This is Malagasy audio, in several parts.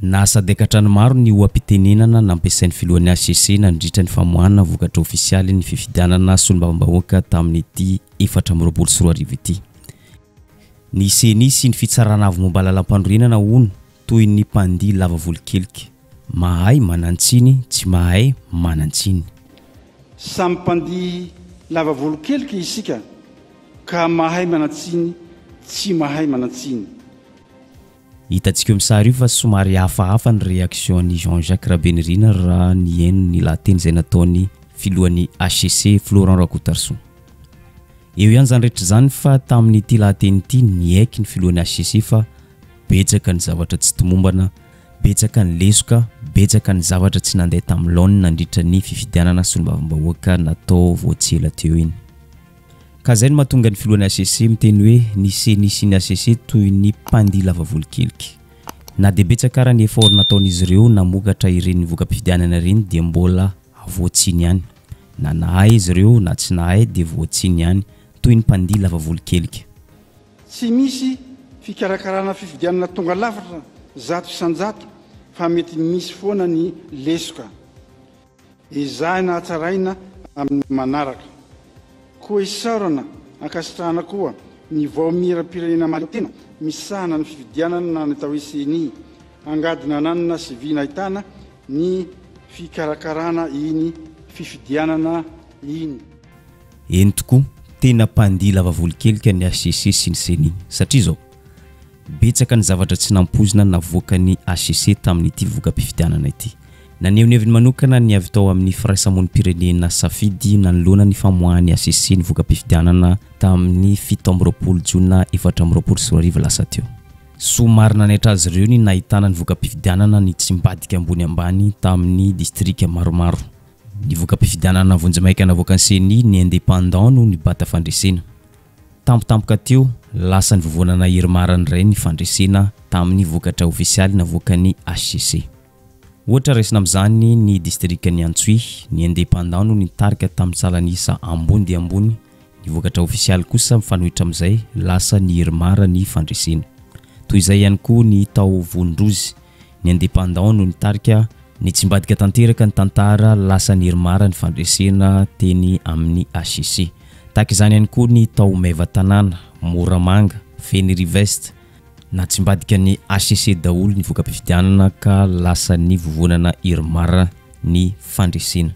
Nahasadaikatra ny maro ny oha-pitenenana nampiasain'ny filohan'ny hcc nandritra ny famoahana vokatra ofisialy ny fifidianana solombavambahoaka tamin'ity 2024 ity. Ny Ceni sy ny Fitsarana Avo Momba Lalampanorenana hono toy ny mpandihy lava volon-kelika. Mahay manan-tsiny, tsy mahay manan-tsiny. Samy mpandihy lava volon-kelika isika ka mahay manan-tsiny, tsy mahay manan-tsiny. Hitantsika eo amin'ny sary io fa somary hafahafa ny réaction an'i Jean Jacques Rabenirina raha nihaino ny lahateny izay nataon'ny filohan'ny hcc Florent Rakotoarisoa. Eo ihany izany rehetra izany fa tamin'ity lahateny ity niaiky ny filohan'ny hcc fa betsaka ny zavatra tsy tomombana, betsaka ny lesoka, betsaka ny zavatra tsy nandeha tamin'ny laoniny nandritra ny fifidianana solombavambahoaka natao vao tsy ela teo iny. Ka zay no mahatonga ny filohan'ny hcc miteny hoe ny ceni sy ny hcc toy ny mpandihy lava volon-kelika. Na dia betsaka ara ny effort nataon'izy ireo namokatra ireny voka-pifidianana ireny dia mbola voatsiny ihany. Na nahay izy ireo na tsy nahay dia voatsiny ihany, toy ny mpandihy lava volon-kelika. Tsy misy fikarakarana fifidianana tonga lafatra 100% fa mety misy foana ny lesoka. Ezahina hatsaraina amin'ny manaraka. Koa isaorana, ankasitrahana koa ny Vaomieram-pirenena mahaleo-tena misahana ny fifidianana na ny atao hoe Ceni, angady nananana sy vy nahitana ny fikarakarana iny fifidianana iny. Eny tokoa, tena mpandihy lava volon-kelika ny hcc sy ny Ceni. Satria izao, Betsaka ny zavatra tsy nampoizina navoakan'ny hcc tamin'ity voka-pifidianana ity. Naneho ny heviny manokana ny avy tao amin'ny firaisamonim-pirenena Safidy nanoloana ny famoahan'ny hcc ny voka-pifidianana tamin'ny 27 jona 2024 lasa teo. Somary nanaitra azy ireo ny nahitana ny voka-pifidianana nitsimbadika ambony ambany tamin'ny distrika maromaro. Ny voka-pifidianana vonjimaika navoakan'ny Ceni, ny Indépendant no nibata fandresena. Tampotampoka teo, lasa nivovonana IRMAR indray ny fandresena tamin'ny vokatra ofisialy navoakan'ny hcc. Ohatra raisina amin'izany ny distrikan'i Antsohihy, ny Indépendant no nitarika tamin'ny salan'isa ambony dia ambony, ny vokatra ofisialy kosa mifanohitra amin'izay, lasa ny IRMAR ny fandresena. Toy izay ihany koa ny tao Vonindrozy, ny Indépendant no nitarika, nitsimbadika tanteraka ny tantara, lasa ny IRMAR ny fandresena teny amin'ny hcc. Tahaka izany ihany koa ny tao Maevatanàna, Moramanga, Fenirivest. Natsimbadika ny hcc daholo ny voka-pifidianana ka lasan'ny vovonana Irmar ny fandresena.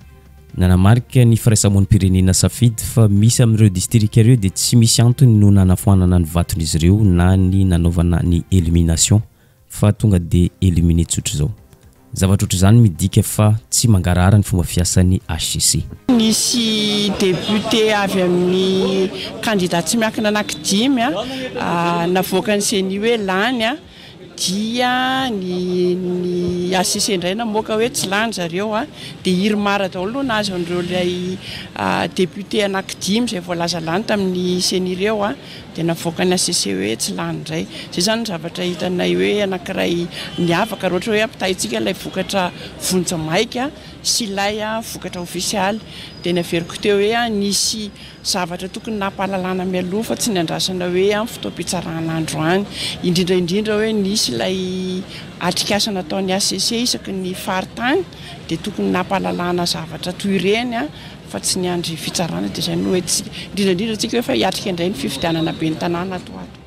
Nanamarika ny firaisamonim-pirenena Safidy fa misy amin'ireo distrika ireo dia tsy misy antony no nanafoanana ny vaton'izy ireo na ny nanaovana ny élimination. Fa tonga dia éliminer tsotr'izao. Zavatra ohatr'izany midika fa tsy mangarahara ny fomba fiasan'ny hcc. Nisy député avy amin'ny kandida tsy miankina anankidimy navoakan'ny ceni hoe lany dia ny ny hcc indray namoaka hoe tsy lany zareo dia IRMAR daholo no nahazo an'ireo ilay député anankidimy izay voalaza lany tamin'ny ceni ireo. Dia navoakan'ny HCC hoe tsy lany indray. Izay izany ny zavatra hitanay hoe anankiray niavaka raha ohatra hoe ampitahaintsika ilay vokatra vonjimaika sy ilay vokatra ofisialy. Dia naveriko teo hoe nisy zavatra tokony nampahalalana mialoha fa tsy niandrasana hoe amin'ny fotoam-pitsarana androany. Indrindra indrindra hoe nisy ilay atrikasa nataon'ny HCC isaky ny faritany dia tokony nampahalalana zavatra toy ireny. fa tsy niandry fitsarana dia izay no entintsika, indrindra indrindra tsika hoe fa hiatrika indray ny fifidianana ben'ny tanàna ato ho ato.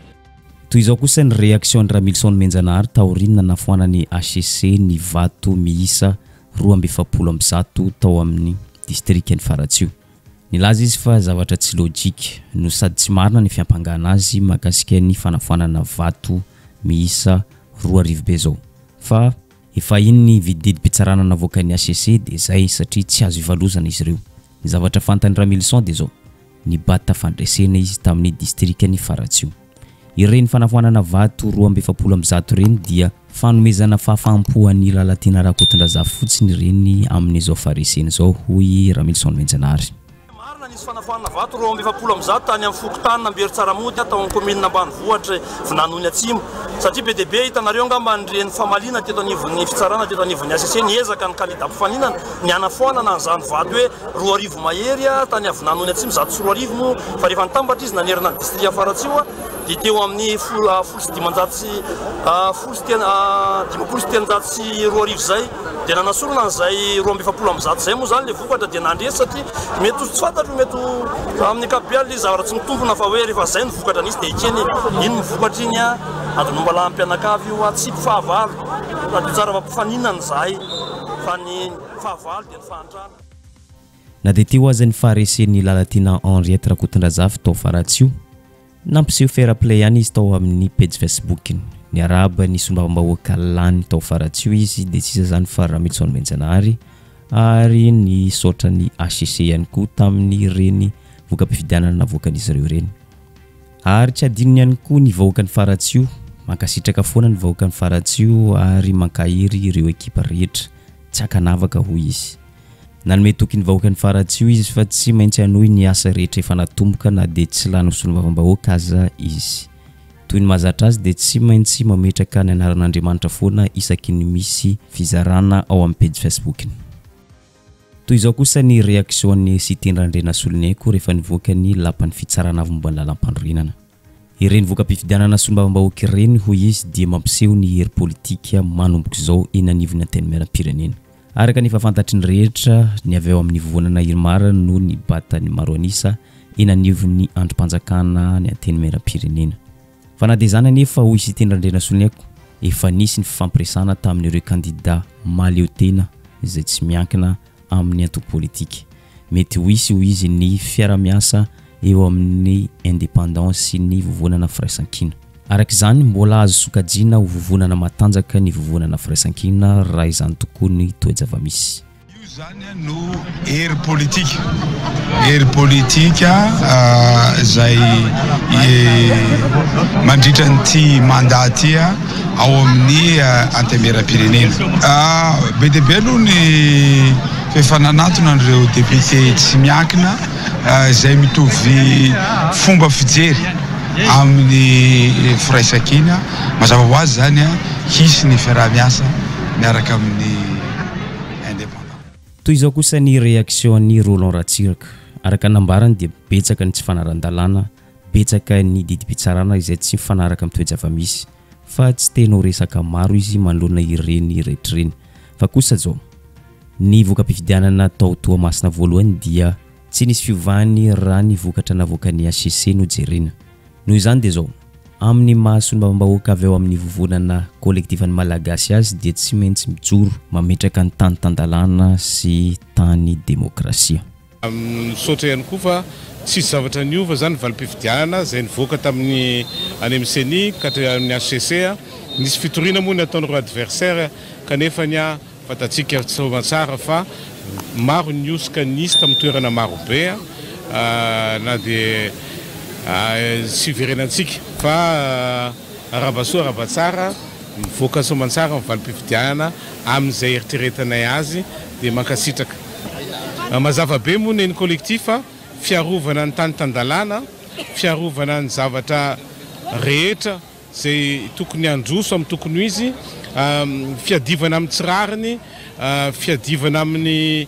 Toy izao kosa ny réaction-n'i Ramilison Nomenjanahary taorian'ny nanafoanan'ny hcc ny vato miisa 142 tao amin'ny distrikan'i Faratsiho. Nilaza izy fa zavatra tsy lojika no sady tsy marina ny fiampangana azy mahakasika ny fanafoanana vato miisa 2000 be izao fa Efa iny ny vidididim-pitsarana navoakan'ny hcc dia zay satria tsy azo ivalozana izy ireo. Ny zavatra fantan'i Ramilison dia zao, nibata fandresena izy tamin'ny distrikan'i Faratsiho. Ireny fanafoanana vato 142 ireny dia fanomezana fahafaham-po an'i Lalatiana Rakotondrazafy fotsiny ireny amin'izao faharesena izao hoy Ramilison Nomenjanahary. Marina ny Nisy fanafoanana vato 142 tany amin'ny fokontany Amberotsaramoty tao amin'ny kaominina ambanivohitra Vinanony Atsimo. Satria be dia be hitanareo angamba an'ireny famaliana teto anivon'ny fitsarana teto anivon'ny HCC niezaka ny kandida mpifaninana ny hanafoanana an'izany vato hoe 2000 mahery tany Vinanony Atsimo, 2100 moa fa rehefa nitambatra izy nanerana ny distrika Faratsiho dia teo amin'ny 210 250 izay dia nanasorana an'izay 142 izay moa izany ilay vokatra dia nandresy satria mety ho tsy fantatro mety ho amin'ny ankapobeny ilay zavatra tsy mitombina fa hoe rehefa izay ny vokatra nisy dia ekeny iny ny vokatra iny a adin'ombalahy mpianakavy io a tsy mpifahavalo tadidio tsara fa mpifaninana izahay fa ny fahavalo dia ny fahantrana. Na dia teo aza ny faharesen'i Lalatiana Henriette Rakotondrazafy tao Faratsiho, Nampiseho fair play ihany izy tao amin'ny pejy Facebook-ny. Niarahaba ny solombavambahoaka lany tao Faratsiho izy dia tsy iza izany fa Ramitson Menjanahary ary nisaotra ny HCC ihany koa tamin'ireny voka-pifidianana navoakan'izy ireo ireny. Ary tsy adinony ihany koa ny vahoakan'i Faratsiho. Mankasitraka foana ny vahoakan'i Faratsiho ary mankahery ireo ekipa rehetra tsy ankanavaka hoy izy. Nanome toky ny vahoakan'i Faratsiho izy fa tsy maintsy hanohy ny asa rehetra efa natomboka na dia tsy lany ho solombavambahoaka aza izy. Toy ny mahazatra azy dia tsy maintsy mametraka ny anaran'Andriamanitra foana isaky ny misy fizarana ao amin'ny pejy Facebook-ny. Toy izao kosa ny réaction-n'i Siteny Randrianasoloniaiko rehefa nivoaka ny lapan'ny fitsarana avo momba ny lalàmpanorenana. Ireny voka-pifidianana solombavambahoaka ireny, hoy izy, dia mampiseho ny hery politika manomboka izao eny anivon'ny Antenimierampirenena. Araka ny efa fantatry ny rehetra, ny avy ao amin'ny Vovonana Irmar no nibata ny maro an'isa eny anivon'ny andrim-panjakana ny Antenimierampirenena. Fa na dia izany anefa, hoy Siteny Randrianasoloniaiko, efa nisy ny fifampiresahana tamin'ireo kandida mahaleotena izay tsy miankina amin'ny antoko politika. Mety ho hisy, hoy izy, ny fiarahamiasa eo amin'ny Indépendant sy ny Vovonana Firaisankina. Araka izany, mbola azo sokajiana ho vovonana matanjaka ny Vovonana Firaisankina raha izany tokoa ny toe-javamisy. Io izany no hery politika, hery politika izay mandritra an'ity mandat ity ao amin'ny Antenimierampirenena. Be dia be aloha ny efa nanatona an'ireo député tsy miankina izay mitovy fomba fijery amin'ny firaisankina. Mazava ho azy izany hisy ny fiaraha-miasa miaraka amin'ny indépendant. Toy izao kosa ny réaction-n'i Roland Ratsiraka. Araka ny nambarany dia betsaka ny tsy fanaran-dalàna Betsaka ny didim-pitsarana izay tsy mifanaraka amin'ny toe-java-misy, fa tsy tena ho resaka maro izy manoloana ireny rehetra ireny. Fa kosa zao, ny voka-pifidianana tao Toamasina voalohany dia tsy nisy fiovany raha ny vokatra navoakan'ny hcc no jerena. Noho izany dia zao, amin'ny maha solombavambahoaka avy ao amin'ny vovonana Kolektifan'ny Malagasy azy dia tsy maintsy mijoro mametraka ny tany tan-dalàna sy tany demokrasia. Misaotra ihany koa fa tsisy zavatra niova izany valim-pifidianana izay nivoaka tamin'ny any amin'ny ceni ka hatramin'ny hcc. Nisy fitoriana moa nataon'ireo adversaires kanefa ny fantatsika soamantsara fa maro ny hosoka nisy tamin'ny toerana marobe na dia tsy hiverenantsika fa arahaba soa arahaba tsara mivoaka soamantsara ny valim-pifidianana amin'izay eritreretanay azy dia mankasitraka. Mazava be moa ny collectif, fiarovana ny tany tan-dalàna, fiarovana ny zavatra rehetra izay tokony handroso amin'ny tokony ho izy, fiadivana amin'ny tsy rariny, fiadivana amin'ny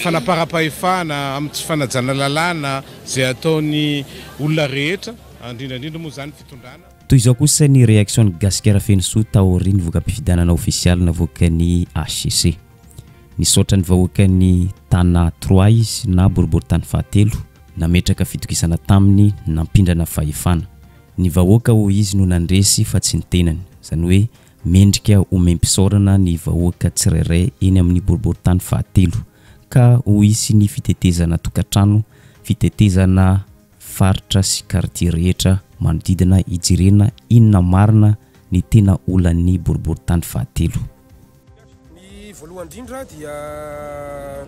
fanaparam-pahefana, amin'ny tsy fanajana lalàna izay ataon'ny olona rehetra, indrindra indrindra moa izany fitondrana. Toy izao kosa ny réaction-n'i Gasikara Fenosoa taorian'ny voka-pifidianana ofisialy navoakan'ny hcc. Nisaotra ny vahoakan'i Tana Trois izy na boriborintany fahatelo nametraka fitokisana taminy nampindrana fahefana. Ny vahoaka hoy izy no nandresy fa tsy ny tenany. Izany hoe mendrika homem-pisaorana ny vahoaka tsirairay eny amin'ny boriborintany fahatelo ka ho hisy ny fitetezana tokantrano, fitetezana faritra sy kartie rehetra manodidina hijerena inona marina ny tena olan'ny boriborintany fahatelo. Ny voalohany indrindra dia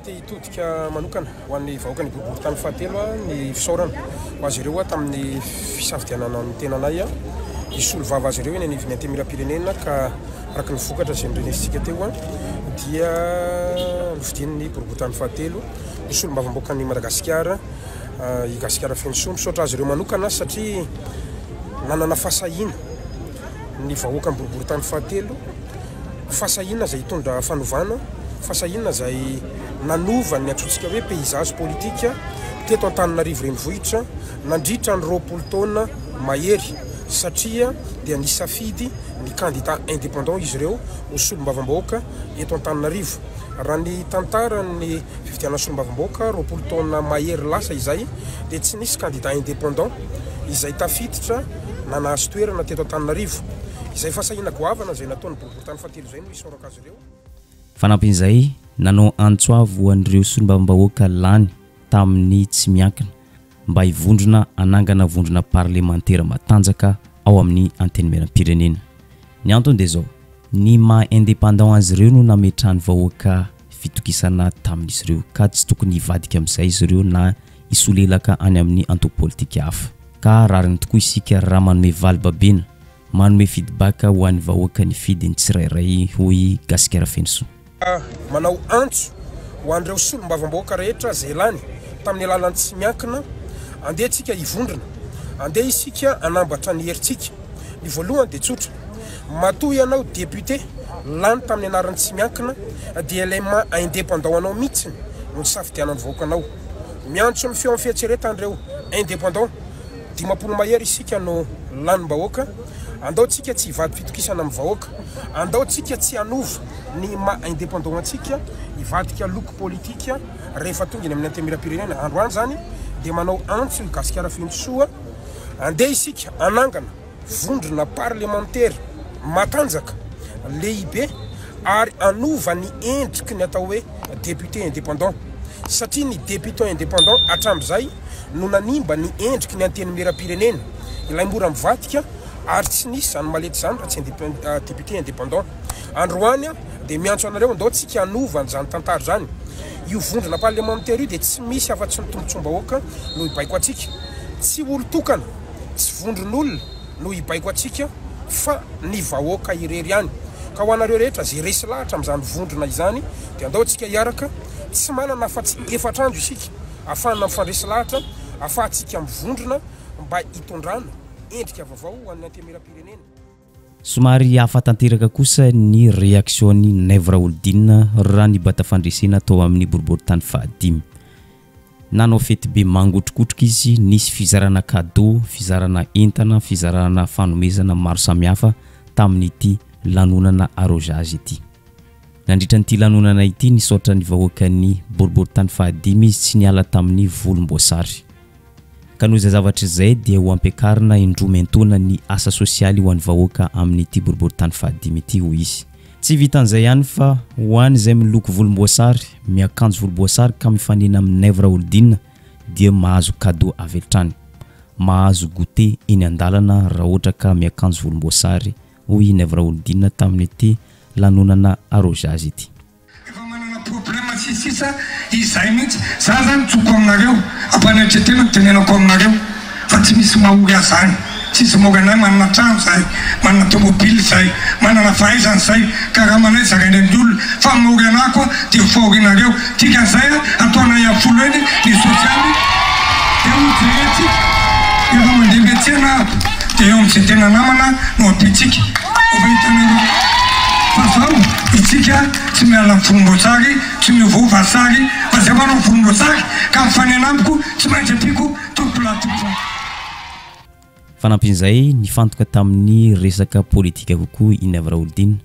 te hitodika manokana ho an'ny vahoakan'ny boriborintany fahatelo ny fisaorana ho azy ireo tamin'ny fisafidianana ny tenanay hisolo vava azy ireo eny anivon'ny Antenimierampirenena ka araka ny vokatra izay norenesintsika teo. dia nofidian'ny boriborintany fahatelo ho solombavambahoakan'i Madagasikara i Gasikara Fenosoa. Misaotra azy ireo manokana satria nanana fahasahiana ny vahoakan'ny boriborintany fahatelo, fahasahiana izay hitondra fanovana, fahasahiana izay nanova ny antsointsika hoe paysage politique teto Antananarivo Renivohitra nandritra ny 20 taona mahery satria dia nisafidy ny kandida indépendant izy ireo ho solombavambahoaka eto Antananarivo. Raha ny tantaran'ny fifidianana solombavambahoaka 20 taona mahery lasa izay dia tsy nisy kandida indépendant izay tafiditra na nahazo toerana teto Antananarivo. Izay fahasahiana goavana izay nataon'ny boriborintany fahatelo izay no isaorako azy ireo. Fanampin'izay, nanao antso avo ho an'ireo solombavambahoaka lany tamin'ny tsy miankina mba hivondrona hanangana vondrona parlemantera matanjaka ao amin'ny Antenimierampirenena. Ny antony dia izao, ny maha indépendant azy ireo no nametrahan'ny vahoaka fitokisana tamin'izy ireo ka tsy tokony hivadika amin'izay izy ireo na hisolelaka any amin'ny antoko politika hafa. Ka rariny tokoa isika raha manome valibabena, manome feedback ho an'ny vahoaka nifidy ny tsirairay hoy Gasikara Fenosoa. Manao antso ho an'ireo solombavambahoaka rehetra izay lany tamin'ny alalan'ny tsy miankina, andeha tsika hivondrona, andeha isika hanambatra ny herintsika. Ny voalohany dia tsotra, matoa ianao député lany tamin'ny anaran'ny tsy miankina dia ilay maha indépendant anao mihitsy no nisafidianan'ny vahoaka anao. Miantso ny feon'ny fieritreretana ireo indépendant, 50 mahery isika no lanim-bahoaka, andao tsika tsy hivadi-pitokisana amin'ny vahoaka, andao tsika tsy hanova ny maha indépendant antsika hivadika loko politika rehefa tonga eny amin'ny antenimierampirenena. Androany izany dia manao antso i Gasikara Fenosoa, andeha isika hanangana vondrona parlemantera matanjaka, lehibe ary hanova ny endriky ny atao hoe député indépendant satria ny député indépendant hatramin'izay no nanimba ny endriky ny antenimierampirenena, ilay mora mivadika ary tsy nisy izany malety izany raha tsy député indépendant. Androany aho dia miantso anareo andao tsika hanova an'izany tantara izany. Io vondrona parlemantera io dia tsy misy afa-tsy ny tombotsoam-bahoaka no hibaiko antsika. Tsy olon-tokana, tsy vondron'olona no hibaiko antsika fa ny vahoaka irery ihany. Ka ho anareo rehetra izay resy lahatra amin'izany vondrona izany dia andao tsika hiaraka, tsy manana afa-tsy efatra andro isika ahafahana mifandresy lahatra, ahafahantsika mivondrona mba hitondrana endrika vaovao ho an'ny Antenimierampirenena. Somary hafa tanteraka kosa ny réaction-n'i Naivo Raholdina raha nibata fandresena tao amin'ny boriborintany fahadimy. Nanao fety be mangotrokotroka izy, nisy fizarana cadeau, fizarana entana, fizarana fanomezana maro samihafa tamin'ity lanonana arrosage ity. Nandritra an'ity lanonana ity, nisaotra ny vahoakan'ny boriborintany fahadimy izy tsy niala tamin'ny volomboasary. Ka noho izay zavatra izay dia ho ampiakarina indroa miantoana ny asa sosialy ho an'ny vahoaka amin'ity boriborintany fahadimy ity, hoy izy. Tsy vitan'izay ihany fa ho an'izay miloko volomboasary, miakanjo volomboasary ka mifanena amin'i Naivo Raholdina dia mahazo cadeau avy hatrany. Mahazo goûter eny an-dalana raha ohatra ka miakanjo volomboasary, hoy i Naivo Raholdina tamin'ity lanonana arrosage ity. Efa manana problème sy sisa izay mihitsy. Za zany tsoko aminareo, ampanetretena no tenenako aminareo fa tsy misy mahory ahy zany, tsisy mahory anay, manana trano zahay, manana tomobile zahay, manana fahaizana zahay, karamanay zarainay amin'ny olona, fa ny mahory anah koa dia ho fahorianareo, dikan'izay ataonay amin'ny folo heny ny sosialy dia ho jerentsika, efa mandeha miantsena aho dia eo amin'izay tena namana no ampiantsika. Efa hitanareo fa zao itsika tsy miala amin'ny volomboasary, tsy miovaova sary fa zay manao volomboasary ka mifanena amiko tsy maintsy ampiako tompolahy tompovavy. Fanampin'izay, nifantoka tamin'ny resaka politika kokoa i Naivo Raholdina.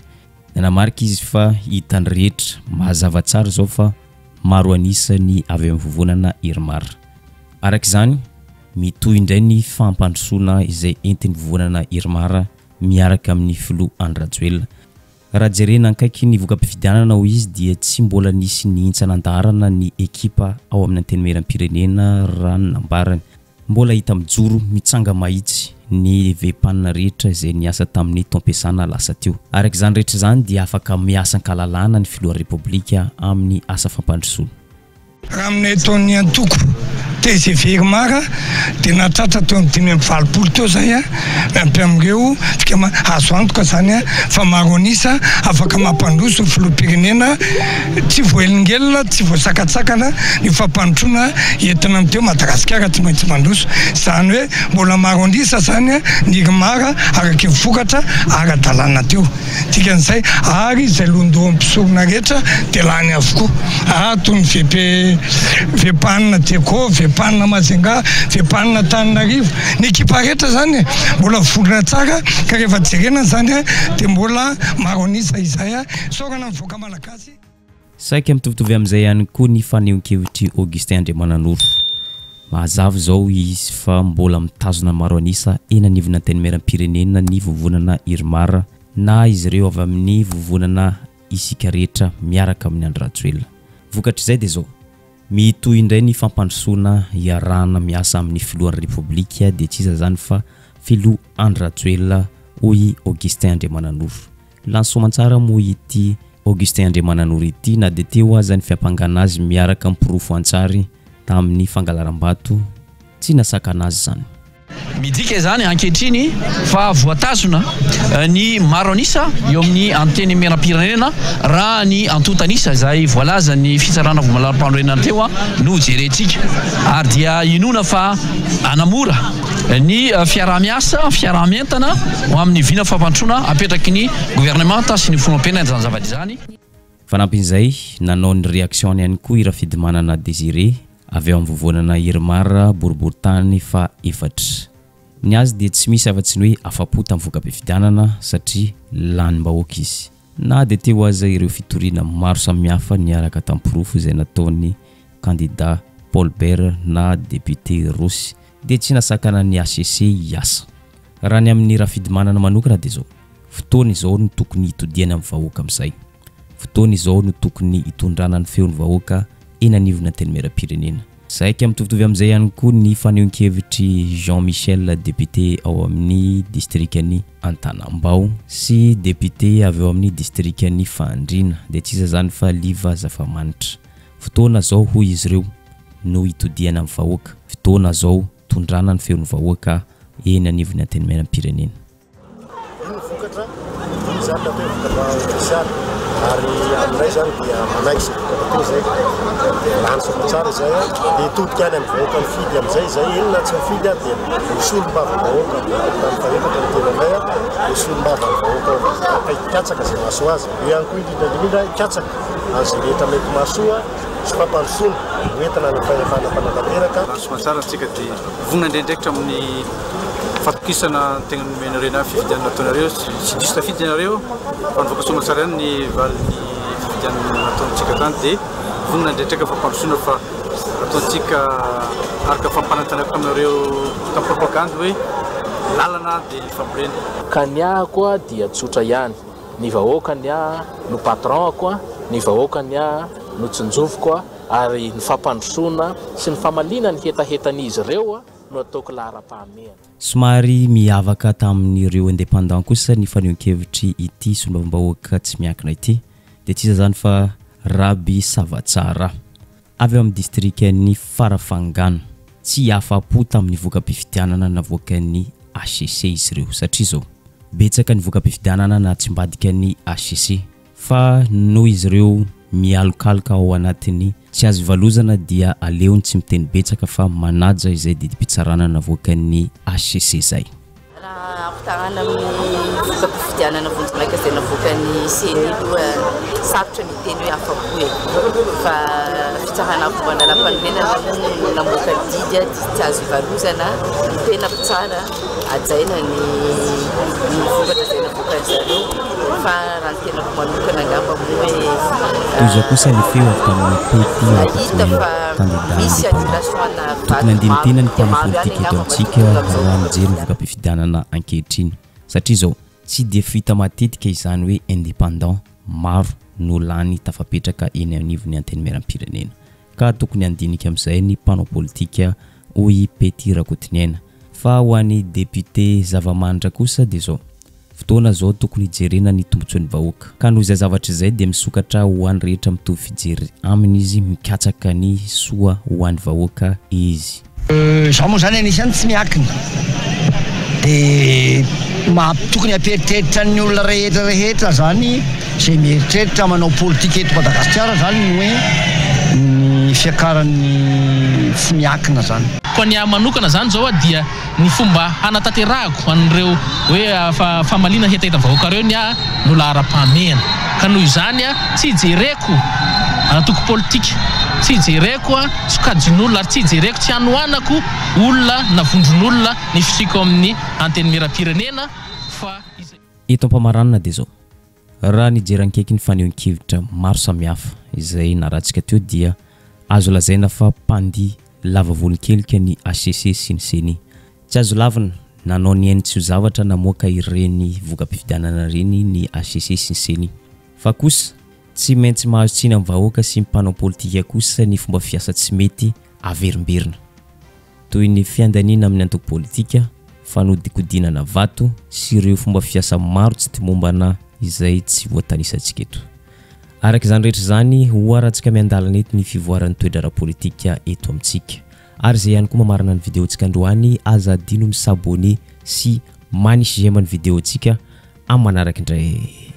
Nanamarika izy fa hitan'ny rehetra mazava tsara izao fa maro an'isa ny avy amin'ny vovonana Irmar. Araka izany, mitohy indray ny fampandrosoana izay entin'ny vovonana Irmar miaraka amin'ny filoha Andry Rajoelina. Raha jerena akaiky ny voka-pifidianana hoy izy dia tsy mbola nisy nihintsana an-daharana ny ekipa ao amin'ny Antenimierampirenena raha ny nambarany. Mbola hita mijoro mitsanga-mahitsy ny VPAN rehetra izay niasa tamin'ny taom-piasana lasa teo. Araka izany rehetra izany dia afaka miasa an-kalalahana ny filohan'ny Repoblika amin'ny asa fampandrosoana. Raha amin'ny ataon'ny antoko tgv Irmar dia nahatratra teo amin'ny 85 teo izay miampy amin'ireo fikambanana. Azo antoka izany fa maro an'isa afaka mampandroso ny filoham-pirenena tsy voahelingelina, tsy voasakatsakana ny fampandrosoana entina amin'ity hoe Madagasikara tsy maintsy mandroso. Izany hoe mbola maro an'isa izany ny Irmar araka ny vokatra ara-dalàna teo. Dikan'izay, ary izay lohandohan'ny mpisorona rehetra dia lany avokoa. Ato ny VP, VPAN Diego, VPAN Majunga, VPAN Antananarivo. Ny ekipa rehetra izany e, mbola vonona tsara ka rehefa jerena izany dia mbola maro an'isa izay. Isaorana ny vahoaka malagasy. Saika mitovitovy amin'izay ihany koa ny fanehoan-kevitr'i Augustin Andriamananoro. Mazava izao izy fa mbola mitazona maro an'isa eny anivon'ny Antenimierampirenena ny vovonana Irmar na izy ireo avy amin'ny vovonana Isika Rehetra Miaraka amin'i Andry Rajoelina. Vokatr'izay dia izao, mitohy indray ny fampandrosoana iarahana miasa amin'ny filohan'ny Repoblika dia tsy iza izany fa Filoha Andry Rajoelina hoy i Augustin Andriamananoro. Lany soamantsara moa ity Augustin Andriamananoro ity na dia teo aza ny fiampangana azy miaraka amin'ny porofo an-tsary tamin'ny fangalaram-bato, tsy nasakana azy izany. Midika izany ankehitriny fa voatazona ny maro an'isa eo amin'ny Antenimierampirenena raha ny antontan'isa izay voalazan'ny Fitsarana Voamalaram-panorenana teo no jerentsika ary dia inoana fa hanamora ny fiaraha-miasa, fiaraha-mientana ho amin'ny vina fampandrosoana apetraky ny governemanta sy ny filoham-pirenena izany zavatra izany. Fanampin'izay, nanao ny réaction-ny ihany koa i Rafidimanana Désiré, avy ao amin'ny vovonana Irmar, boriborintany faha efatra. Ny azy dia tsy misy afa-tsy ny hoe afa-po tamin'ny voka-pifidianana satria lanim-bahoaka izy. Na dia teo aza ireo fitoriana maro samihafa niaraka tamin'ny porofo izay nataon'ny kandida Paul Bert na député Rossy dia tsy nasakana ny hcc hiasa. Raha ny amin'i Rafidimanana manokana dia izao, fotoana izao no tokony hitodiany amin'ny vahoaka amin'izay. Fotoana izao no tokony hitondrana ny feon'ny vahoaka eny anivon'ny Antenimierampirenena. Saika mitovitovy amin'izay ihany koa ny fanehoan-kevitr'i Jean Michel député ao amin'ny distrikan'i Antanambao sy député avy ao amin'ny distrikan'i Fandriana dia tsy iza izany fa Liva Zafamanitra. Fotoana izao hoy izy ireo no hitodihana amin'ny vahoaka, fotoana izao tondrana ny feon'ny vahoaka eny anivon'ny Antenimierampirenena. Io ny vokatra, io izany ny atao hoe vokatra ofisialy ary aminay izany dia manaiky izay vokatra teo izay dia lany soamantsara izay dia hitodika any amin'ny vahoaka mifidy amin'izay izay eny na tsy mifidy dia ho solombavambahoaka tamin'ny fahefatra ny tenanay ho solombavambahoaka ka hikatsaka izay mahasoa azy eo ihany koa indrindra indrindra hikatsaka an'izay rehetra mety mahasoa sy fampandrosoana ho entina any amin'ny fahefana mpanatanteraka. Lany soamantsara isika dia vonona indray andraikitra amin'ny Fatokisana ny tegna nomenareo na fifidianana nataonareo, tsy diso safidy ianareo fa nivoaka soamatsara ihany ny valin'ny fifidianana nataontsika tany dia vonona handretreka fampandrosoana fa ataontsika araka fampanantenako taminareo tamin'ny propagandy hoe lalana dia ny fambolena. Ka ny ahy koa dia tsotra ihany, ny vahoaka ny ahy no patron-ko, ny vahoaka ny ahy no tsinjoviko ary ny fampandrosoana sy ny famaliana ny hetahetan'izy ireo no ataoko laharam-pahamehana. Somary miavaka tamin'ireo indépendant kosa ny fanehoan-kevitry ity solombavambahoaka tsy miankina ity, dia tsy iza izany fa Raby Savatsarah, avy ao amin'ny distrikan'i Farafangana. Tsy afa-po tamin'ny voka-pifidianana navoakan'ny hcc izy ireo, satria izao, betsaka ny voka-pifidianana natsimbadika ny hcc. Fa noho izy ireo mialokaloka ao anatin'ny tsy azo ivalozana dia aleony tsy miteny betsaka fa manaja izay didim-pitsarana navoakan'ny hcc izay. Raha ampitahana amin'ny voka-pifidianana vonjimaika izay navoakan'ny ceni aloha sarotra ny hiteny hoe afa-po e! Fa fitsarana avo momba ny lalàmpanorenana moa no namoaka ny didy dia tsy azo ivalozana, ny tena mpitsara hajaina ny vokatra izay navoakan-dry zareo fa raha ny tenako manokana angamba moa hoe Toy izao kosa ny feo avy tamin'i Pety hita Rakotoaina, fa kandida misy indépendant. annulation ana Tokony vato handini-tena maro ny dia mpanao maro ihany politika eto angamba amintsika matoa tonga amin'izao raha vokatra mijery ny izao. voka-pifidianana ankehitriny satria izao tsy dia fahita matetika izany hoe indépendant maro no lany tafapetraka eny anivon'ny antenimierampirenena. Ka tokony handinika amin'izay ny mpanao politika hoy i Pety Rakotoniaina. Fa ho an'i député Zavamanitra kosa dia izao, Fotoana izao tokony hijerena ny tombontsoan'ny vahoaka. Ka noho izay zavatra izay dia misokatra ho an'ny rehetra mitovy fijery aminy izy, mikatsaka ny soa ho an'ny vahoaka izy. Izaho moa izany anisan'ny tsy miankina dia tokony hampieritreritra ny olona rehetra rehetra izany izay mieritreritra manao politika eto Madagasikara izany ny hoe ny fiakaran'ny tsy miankina izany. Koa ny ahy manokana izany izao dia ny fomba hanatanterahako an'ireo hoe famaliana hetaheta vahoaka ireo ny ahy no laharam-pahamehana. Ka noho izany tsy hijereko antoko politika, tsy hijereko sokajin'olona ary tsy hijereko, tsy hanohanako olona na vondron'olona ny fisiako amin'ny Antenimierampirenena fa izay. Eto am-pamaranana dia izao, raha nijery ankaiky ny fanehoan-kevitra maro samihafa izay narahantsika teo dia azo lazaina fa mpandihy lava volon-kelika ny hcc sy ny ceni. Tsy azo lavina, nanao ny ainy tsy ho zavatra namoaka ireny voka-pifidianana ireny ny hcc sy ny ceni. Fa kosa, tsy maintsy mahazo tsiny amin'ny vahoaka sy ny mpanao politika kosa ny fomba fiasa tsy mety averimberina. Toy ny fiandaniana amin'ny antoko politika, fanodikodinana vato sy ireo fomba fiasa maro tsy tomombana izay tsy voatanisantsika eto. Araka izany rehetra izany, hoharantsika miandalana eto ny fivoaran'ny toe-draharaha politika eto amintsika. Ary izay ihany koa mamarana ny video-ntsika androany, aza adino mi-s'abonner sy manisy j'aime ny video-ntsika amin'ny manaraka indray.